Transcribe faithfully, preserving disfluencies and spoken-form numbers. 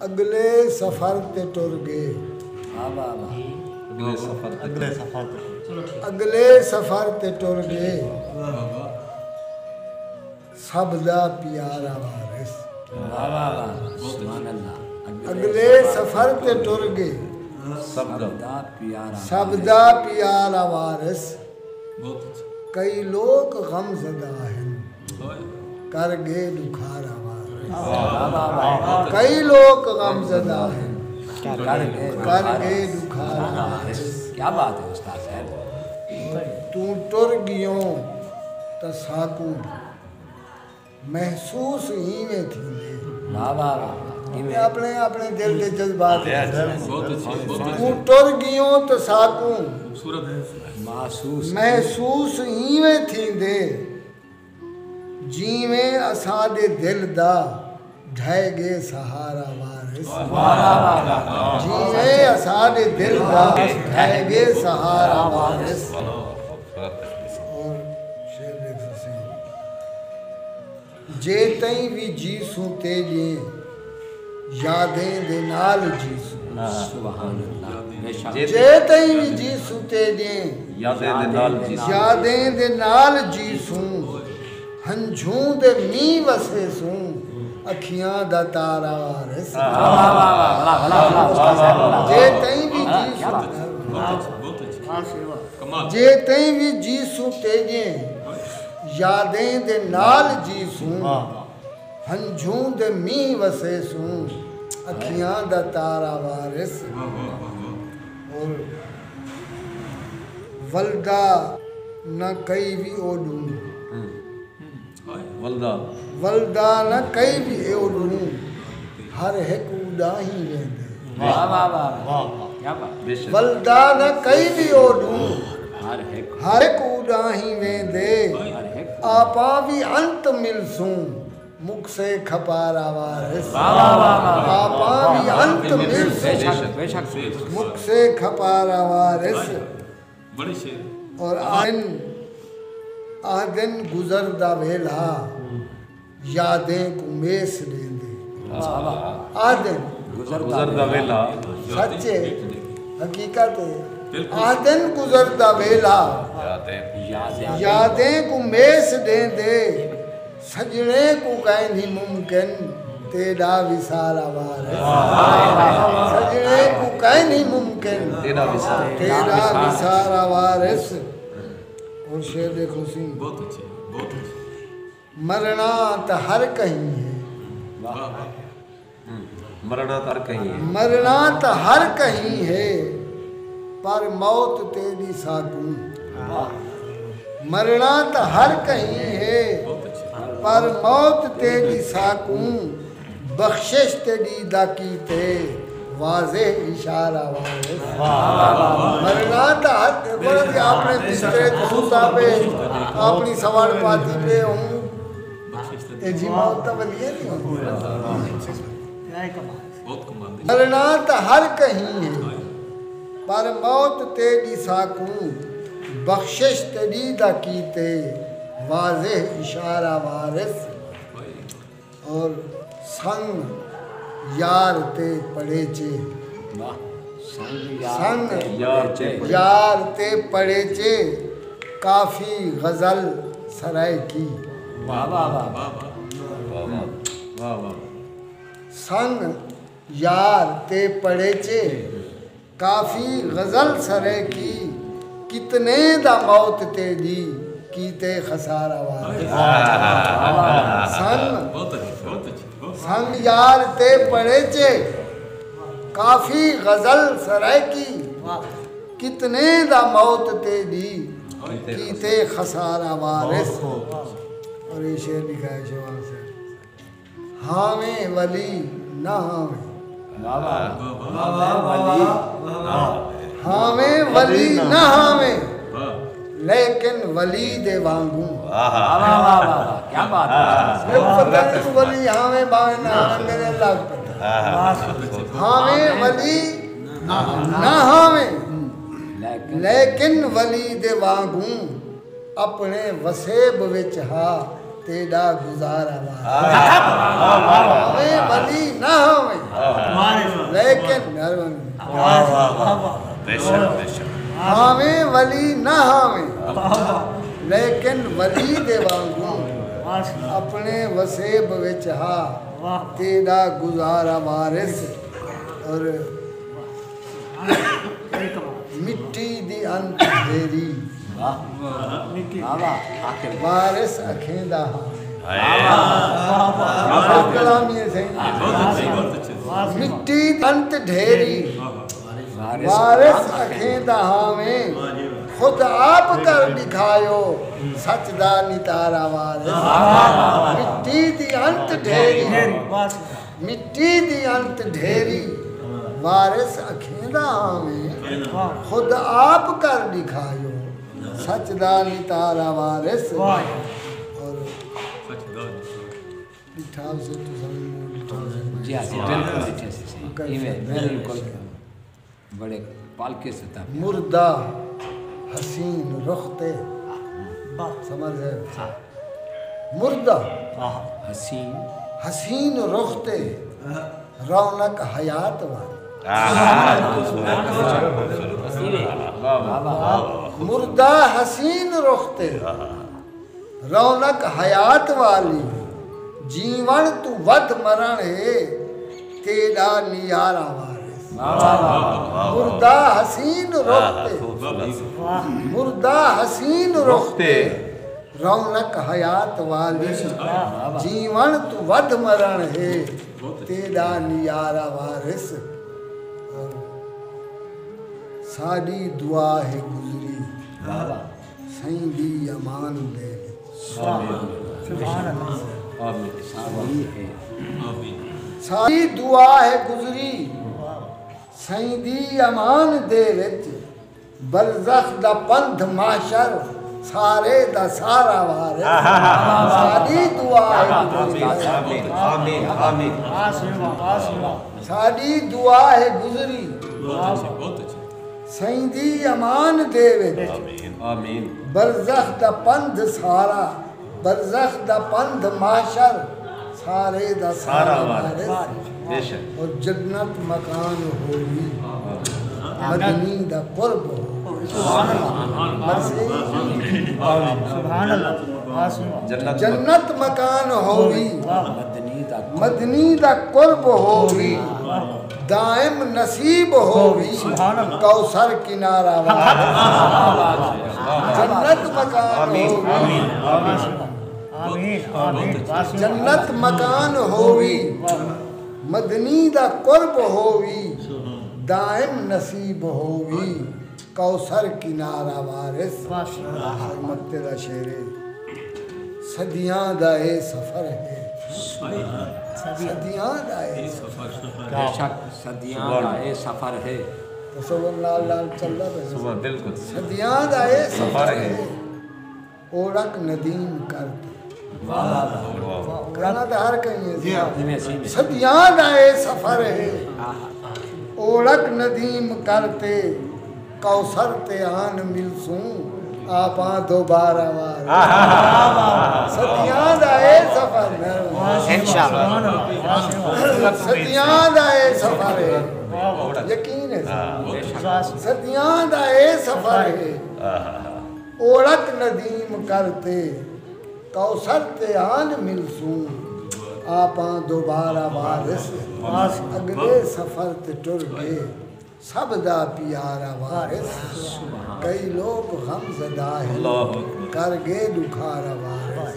اڳلے سفر تے ٹر ڳئے۔ اڳلے سفر تے ٹر ڳئے۔ اڳلے سفر تے ٹر ڳئے۔ سب دا پیارا وارث۔ اڳلے سفر تے ٹر ڳئے۔ سب دا پیارا وارث۔ کئی لوک غم زدہ ہن۔ کر ڳئے ݙکھارا وارث۔ کئی لوک غم زدہ ہن۔ کر ڳئے ݙکھارا وارث۔ کیا بات ہے استاد صاحب۔ توں ٹر ڳیوں تاں ساکوں محسوس ایویں تھیندے۔ واہ واہ واہ۔ اپنے اپنے دل دے جذبات۔ بہت اچھی بہت اچھی۔ توں ٹر ڳیوں تاں ساکوں خوبصورت۔ محسوس۔ محسوس ایویں تھیندے جیویں اساݙے دل دا ڈھہہ ڳئے سہارا وارث۔ جیویں اساݙے دل دا ڈھہہ ڳئے سہارا وارث۔ اور شعر ݙیکھ سسیں۔ جے تئیں وی جیسوں تیݙیں یادیں دے نال جیسوں۔ سبحان اللہ۔ بے شک۔ جے تئیں وی جیسوں تیݙیں یادیں دے نال جیسوں۔ یادیں دے نال جیسوں۔ ہنجھوں دے مینہ وسیسوں۔ اکھیاں دا تارا وارث۔ جے تئیں وی جیسوں۔ جے تئیں وی جیسوں تیݙیں یادیں دے نال جیسوں۔ ہنجھوں دے مینہ وسیسوں۔ اکھیاں دا تارا وارث۔ اور ولدا نہ کئی وی اوݙوں۔ ولدا۔ ولدا نہ کئی وی اوݙوں۔ ہر ہک اݙاہیں ویندے۔ واہ واہ واہ۔ کیا بات۔ ولدا نہ کئی وی اوݙوں۔ ہر ہک۔ ہر ہک اݙاہیں ویندے۔ ہر ہک۔ آپاں وی انت ملسوں۔ مکسے کھپارا وارث۔ واہ واہ واہ واہ۔ آپاں وی انت بے ملسوں۔ شک بے شک۔ مکسے کھپارا وارث۔ بڑے شعر۔ اور آہدن آہدن گزردا ویلھا یادیں کوں میس ݙیندے۔ آہدن گزردا ویلھا۔ سچ ہے، حقیقت ہے۔ آہدن گزردا ویلھا یادیں کوں میس ݙیندے۔ سڄݨیں کوں کائنی ممکن تیݙا وصال آ وارث۔ سڄݨیں کوں کائنی ممکن تیݙا وصال آ وارث۔ اور شعر ݙیکھو سئیں۔ بہت اچھے، بہت اچھے۔ مرݨا تاں ہر کہیں ہے۔ مرݨا تاں ہر کہیں ہے۔ مرݨا تاں ہر کہیں ہے، پر موت تیݙی ساکوں۔ مرݨا تاں ہر کہیں ہے، پر موت تیݙی ساکوں۔ بخشش تیݙی دا کیتے واضح اشارہ وارث۔ مرݨا تاں ہر، مرݨا تاں اپݨے بسترے تے ستا پئے، اپݨی سوڑ پاتی پئے ہوں۔ اے جی موت تاں ولی ہے نہیں۔ بہت کمال دی۔ مرݨا تاں ہر کہیں ہے، پر موت تیݙی ساکوں۔ بخشش تیݙی دا کیتے واضح اشارہ وارث۔ اور سنگ یار تے پڑیچے۔ واہ۔ سنگ سنگ یار تے یار تے پڑیچے، کافی غزل سرائیکی۔ واہ واہ واہ۔ واہ واہ۔ سنگ یار تے پڑیچے، کافی غزل سرائیکی۔ کتنے دا موت تیݙی کیتے خسارہ وارث۔ سنگ بہت اچھے، بہت اچھے، بہت سنگ یار تے پڑیچے، کافی غزل سرائیکی۔ کتنے دا موت تیݙی کیتے خسارہ وارث۔ اور یہ شعر لکھا ہے شہباز صاحب۔ ہاویں ولی نہ ہاویں۔ ہاویں ولی نہ ہاویں، لیکن ولی دے وانگوں۔ واہ واہ واہ واہ۔ کیا بات ہے۔ میکوں پتہ نہیں توں ولی ہاویں بھاویں نہ ہاویں، میݙے اللہ کوں پتہ۔ ہاویں ولی نہ ہاویں، لیکن ولی دے وانگوں اپݨے وسیب وچ ہا۔ تیݙا گزارا وارث۔ بھاویں ولی نہ ہوویں، لیکن مہربانی۔ بے شک، بے شک۔ بھاویں ولی نہ ہوویں، لیکن ولی دے وانگوں اپݨے وسیب وچ ہا تیݙا گزارا وارث۔ اور مٹی دی انت ڈھیری، وارث اکھیندا ہاں۔ کلامی ہے سائیں۔ مٹی دی انت ڈھیری، وارث اکھیندا ہاویں۔ خود آپ کر ݙکھایو سچ دا نتارا وارث۔ مٹی دی انت ڈھیری، مٹی دی انت ڈھیری، وارث اکھیندا ہاویں۔ خود آپ کر ݙکھایو سچ دا نتارا وارث۔ اور ݙٹھا ہوسے تساں وی منہ ݙٹھا ہوسے۔ جی ہاں، جی بالکل ݙٹھے سی، صحیح۔ ایویں بالکل بڑے پالکے سطح پہ۔ مردہ حسین رخ تے، سمجھ ہے؟ مردہ حسین حسین رخ تے رونق حیات والی۔ مردہ حسین رخ تے رونق حیات والی، جیوݨ توں ودھ مرݨ ہے تیݙا نیارا وارث۔ مردہ حسین رخ تے، مردہ حسین رخ تے رونق حیات والی، جیوݨ توں ودھ مرݨ ہے تیݙا نیارا وارث۔ ساݙی دعا ہے گزری سئیں دی امان دے وچ۔ ساݙی دعا ہے گزری سئیں دی امان دے وچ، برزخ دا پندھ محشر سارے دا سارا وارث۔ ساݙی دعا ہے گزری، ساݙی دعا ہے گزری سئیں دی امان دے وچ، برزخ دا پندھ سارا، برزخ دا پندھ محشر سارے دا سارا وارث۔ اور جنت مکان ہووی، مدنی دا قرب ہووی۔ جنت مکان ہووی، مدنی دا قرب ہووی، دائم نصیب ہووی، کوثر کنارہ وارث۔ جنت مکان ہووی، جنت مکان ہووی، مدنی دا قرب ہووی، دائم نصیب ہووی، کوثر کنارہ وارث۔ مکتے دا شعر ہے۔ صدیاں دا اے سفر ہے، صدیاں دا اے سفر۔ بے شک صدیاں دا اے سفر ہے۔ تصور نال نال چلدا پئے۔ بالکل۔ صدیاں دا اے سفر ہے، اوڑک ندیم کر تے۔ کہنا تے ہر کہیں ہے۔ صدیاں دا اے سفر ہے، اوڑک ندیم کر تے، کوثر تے آن ملسوں آپاں دوبارہ وار۔ صدیاں دا اے سفر ہے۔ صدیاں دا اے سفر ہے۔ یقین ہے۔ صدیاں دا اے سفر ہے۔ اوڑک ندیم کر تے، کوثر تے آن ملسوں آپاں دوبارہ وارث۔ اڳلے سفر تے ٹر ڳئے سب دا پیارا وارث۔ کئی لوک غم زدہ ہن، کر ڳئے ݙکھارا وارث۔